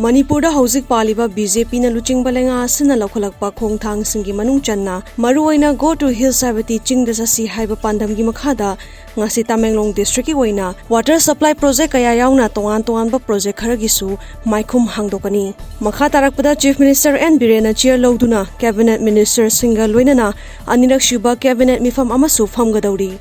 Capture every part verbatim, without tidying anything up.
ꯃꯅꯤꯄꯨꯔꯗ ꯍꯧꯖꯤꯛ ꯄꯥꯜꯂꯤꯕ ꯕꯤ ꯖꯦ ꯄꯤꯅ ꯂꯨꯆꯤꯡꯕ ꯂꯩꯉꯥꯛ ꯑꯁꯤꯅ ꯂꯧꯈꯠꯂꯛꯄ ꯈꯣꯡꯊꯥꯡꯁꯤꯡꯒꯤ ꯃꯅꯨꯡ ꯆꯟꯅ ꯃꯔꯨꯑꯣꯏꯅ Go to Hills ꯍꯥꯏꯕꯗꯤ ꯆꯤꯡꯗ ꯆꯠꯁꯤ ꯍꯥꯏꯕ ꯄꯥꯟꯗꯝꯒꯤ ꯃꯈꯥꯗ ꯉꯁꯤ ꯇꯃꯦꯡꯂꯣꯡ district ꯀꯤ ꯑꯣꯏꯅ water supply project ꯀꯌꯥ ꯌꯥꯎꯅ ꯇꯣꯉꯥꯟ ꯇꯣꯉꯥꯟꯕ project ꯈꯔꯒꯤꯁꯨ ꯃꯥꯏꯈꯨꯝ ꯍꯥꯡꯗꯣꯛꯀꯅꯤ꯫ ꯃꯈꯥ ꯇꯥꯔꯛꯄꯗ Chief Minister ꯑꯦꯟ ꯕꯤꯔꯦꯟꯅ chair ꯂꯧꯗꯨꯅ cabinet minister ꯁꯤꯡꯒ ꯂꯣꯏꯅꯅ ꯑꯅꯤꯔꯛ ꯁꯨꯕ cabinet ꯃꯤꯐꯝ ꯑꯃꯁꯨ ꯐꯝꯒꯗꯧꯔꯤ꯫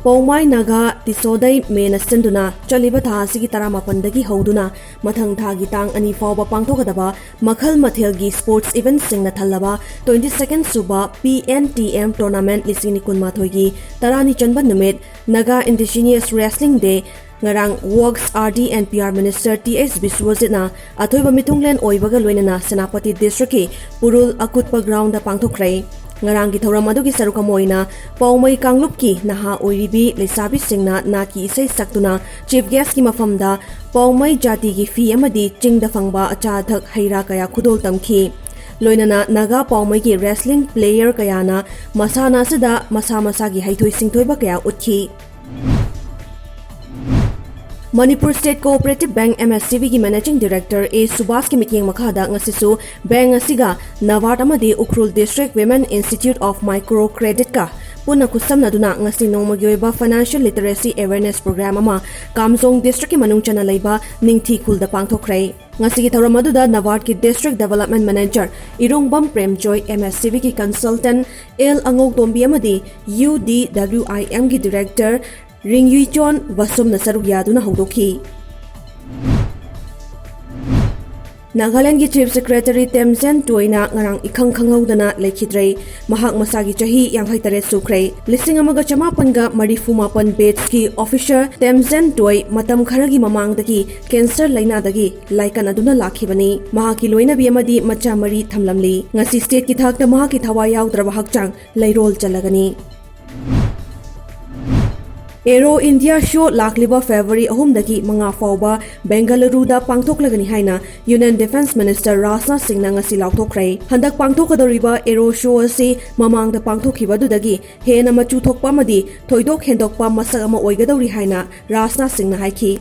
ꯄꯧꯃꯥꯏ ꯅꯥꯒꯥ ꯇꯤꯁꯣꯗꯩ ꯃꯦꯅ ꯁꯤꯟꯗꯨꯅ ꯆꯠꯂꯤꯕ ꯊꯥ ꯑꯁꯤꯒꯤ ꯇꯔꯥꯃꯥꯄꯟꯗꯒꯤ ꯍꯧꯗꯨꯅ ꯃꯊꯪ ꯊꯥꯒꯤ ꯇꯥꯡ ꯑꯅꯤ ꯐꯥꯎꯕ ꯄꯥꯡꯊꯣꯛꯀꯗꯕ ꯃꯈꯜ ꯃꯊꯦꯜꯒꯤ sports event ꯁꯤꯡꯅ ꯊꯜꯂꯕ twenty second ꯁꯨꯕ P N T M tournament ꯂꯤꯁꯤꯡ ꯑꯅꯤ ꯀꯨꯟꯃꯥꯊꯣꯏꯒꯤ ꯇꯔꯥꯅꯤ ꯆꯟꯕ ꯅꯨꯃꯤꯠ Naga Indigenous Wrestling Day ꯉꯔꯥꯡ Works, R D and P R Minister T S ꯕꯤꯁ꯭ꯋꯖꯤꯠꯅ ꯑꯊꯣꯏꯕ ꯃꯤꯊꯨꯡꯂꯦꯟ ꯑꯣꯏꯕꯒ ꯂꯣꯏꯅꯅ ꯁꯦꯅꯥꯄꯇꯤ district ꯀꯤ ꯄꯨꯔꯨꯜ ꯑꯀꯨꯠꯄ ground ꯗ ꯄꯥꯡꯊꯣꯛꯈ꯭ꯔꯦ꯫ ꯉꯔꯥꯡꯒꯤ ꯊꯧꯔꯝ ꯑꯗꯨꯒꯤ ꯁꯔꯨꯛ ꯑꯃ ꯑꯣꯏꯅ ꯄꯥꯎꯃꯩ ꯀꯥꯡꯂꯨꯞꯀꯤ ꯅꯍꯥ ꯑꯣꯏꯔꯤꯕꯤ ꯂꯩꯁꯥꯕꯤꯁꯤꯡꯅ ꯅꯥꯠꯀꯤ ꯏꯁꯩ ꯁꯛꯇꯨꯅ chief guest ꯀꯤ ꯃꯐꯝꯗ ꯄꯥꯎꯃꯩ ꯖꯥꯇꯤꯒꯤ ꯐꯤ ꯑꯃꯗꯤ ꯆꯤꯡꯗ ꯐꯪꯕ ꯑꯆꯥ ꯑꯊꯛ ꯍꯩ ꯔꯥ ꯀꯌꯥ ꯈꯨꯗꯣꯜ ꯇꯝꯈꯤ꯫ ꯂꯣꯏꯅꯅ ꯅꯥꯒꯥ ꯄꯥꯎꯃꯩꯒꯤ wrestling player ꯀꯌꯥꯅ ꯃꯁꯥꯟꯅ ꯑꯁꯤꯗ ꯃꯁꯥ ꯃꯁꯥꯒꯤ ꯍꯩꯊꯣꯏ ꯁꯤꯡꯊꯣꯏꯕ ꯀꯌꯥ ꯎꯠꯈꯤ꯫ Manipur State Cooperative Bank, M S C B ꯒꯤ Managing Director A ꯁꯨꯕꯥꯁꯀꯤ ꯃꯤꯠꯌꯦꯡ ꯃꯈꯥꯗ ꯉꯁꯤꯁꯨ bank ꯑꯁꯤꯒ NABARD ꯑꯃꯗꯤ Ukhrul District Women Institute of Micro Credit ꯀ ꯄꯨꯟꯅ ꯈꯨꯠꯁꯝꯅꯗꯨꯅ ꯉꯁꯤ ꯅꯣꯡꯃꯒꯤ ꯑꯣꯏꯕ financial literacy awareness program ꯑꯃ ꯀꯥꯝꯖꯣꯡ district ꯀꯤ ꯃꯅꯨꯡ ꯆꯟꯅ ꯂꯩꯕ ꯅꯤꯡꯊꯤ ꯈꯨꯜꯗ ꯄꯥꯡꯊꯣꯛꯈ꯭ꯔꯦ꯫ ꯉꯁꯤꯒꯤ ꯊꯧꯔꯝ ꯑꯗꯨꯗ NABARD ꯀꯤ District Development Manager ꯏꯔꯣꯡꯕꯝ ꯄ꯭ꯔꯦꯝꯖꯣꯏ, M S C B ꯒꯤ consultant L ꯑꯉꯧꯇꯣꯝꯕꯤ ꯑꯃꯗꯤ U D W I M ꯒꯤ Director ꯔꯤꯡꯌꯨꯏꯆꯣꯟ ꯕꯁꯣꯝꯅ ꯁꯔꯨꯛ ꯌꯥꯗꯨꯅ ꯍꯧꯗꯣꯛꯈꯤ꯫ ꯅꯥꯒꯥꯂꯦꯟꯗꯒꯤ Chief Secretary ꯇꯦꯝꯖꯦꯟ ꯇꯣꯏꯅ ꯉꯔꯥꯡ ꯏꯈꯪ ꯈꯪꯍꯧꯗꯅ ꯂꯩꯈꯤꯗ꯭ꯔꯦ꯫ ꯃꯍꯥꯛ ꯃꯁꯥꯒꯤ ꯆꯍꯤ ꯌꯥꯡꯈꯩ ꯇꯔꯦꯠ ꯁꯨꯈ꯭ꯔꯦ꯫ ꯂꯤꯁꯤꯡ ꯑꯃꯒ ꯆꯃꯥꯄꯟꯒ ꯃꯔꯤꯐꯨ ꯃꯥꯄꯟ batch ꯀꯤ officer ꯇꯦꯝꯖꯦꯟ ꯇꯣꯏ ꯃꯇꯝ ꯈꯔꯒꯤ ꯃꯃꯥꯡꯗꯒꯤ cancer ꯂꯥꯏꯅꯥꯗꯒꯤ ꯂꯥꯏꯀꯠꯅꯗꯨꯅ ꯂꯥꯛꯈꯤꯕꯅꯤ꯫ ꯃꯍꯥꯛꯀꯤ ꯂꯣꯏꯅꯕꯤ ꯑꯃꯗꯤ ꯃꯆꯥ ꯃꯔꯤ ꯊꯝꯂꯝꯂꯤ꯫ ꯉꯁꯤ state ꯀꯤ ꯊꯥꯛꯇ ꯃꯍꯥꯛꯀꯤ ꯊꯋꯥꯏ ꯌꯥꯎꯗ꯭ꯔꯕ ꯍꯛꯆꯥꯡ ꯂꯩꯔꯣꯜ ꯆꯜꯂꯒꯅꯤ꯫ Aero India Show ꯂꯥꯛꯂꯤꯕ February ꯑꯍꯨꯝꯗꯒꯤ ꯃꯉꯥ ꯐꯥꯎꯕ ꯕꯦꯡꯒꯂꯨꯔꯨꯗ ꯄꯥꯡꯊꯣꯛꯂꯒꯅꯤ ꯍꯥꯏꯅ Union Defence Minister ꯔꯥꯖꯅꯥꯊ ꯁꯤꯡꯅ ꯉꯁꯤ ꯂꯥꯎꯊꯣꯛꯈ꯭ꯔꯦ꯫ ꯍꯟꯗꯛ ꯄꯥꯡꯊꯣꯛꯀꯗꯧꯔꯤꯕ Aero Show ꯑꯁꯤ ꯃꯃꯥꯡꯗ ꯄꯥꯡꯊꯣꯛꯈꯤꯕ ꯑꯗꯨꯗꯒꯤ ꯍꯦꯟꯅ ꯃꯆꯨ ꯊꯣꯛꯄ ꯑꯃꯗꯤ ꯊꯣꯏꯗꯣꯛ ꯍꯦꯟꯗꯣꯛꯄ ꯃꯁꯛ ꯑꯃ ꯑꯣꯏꯒꯗꯧꯔꯤ ꯍꯥꯏꯅ ꯔꯥꯖꯅꯥꯊ ꯁꯤꯡꯅ ꯍꯥꯏꯈꯤ꯫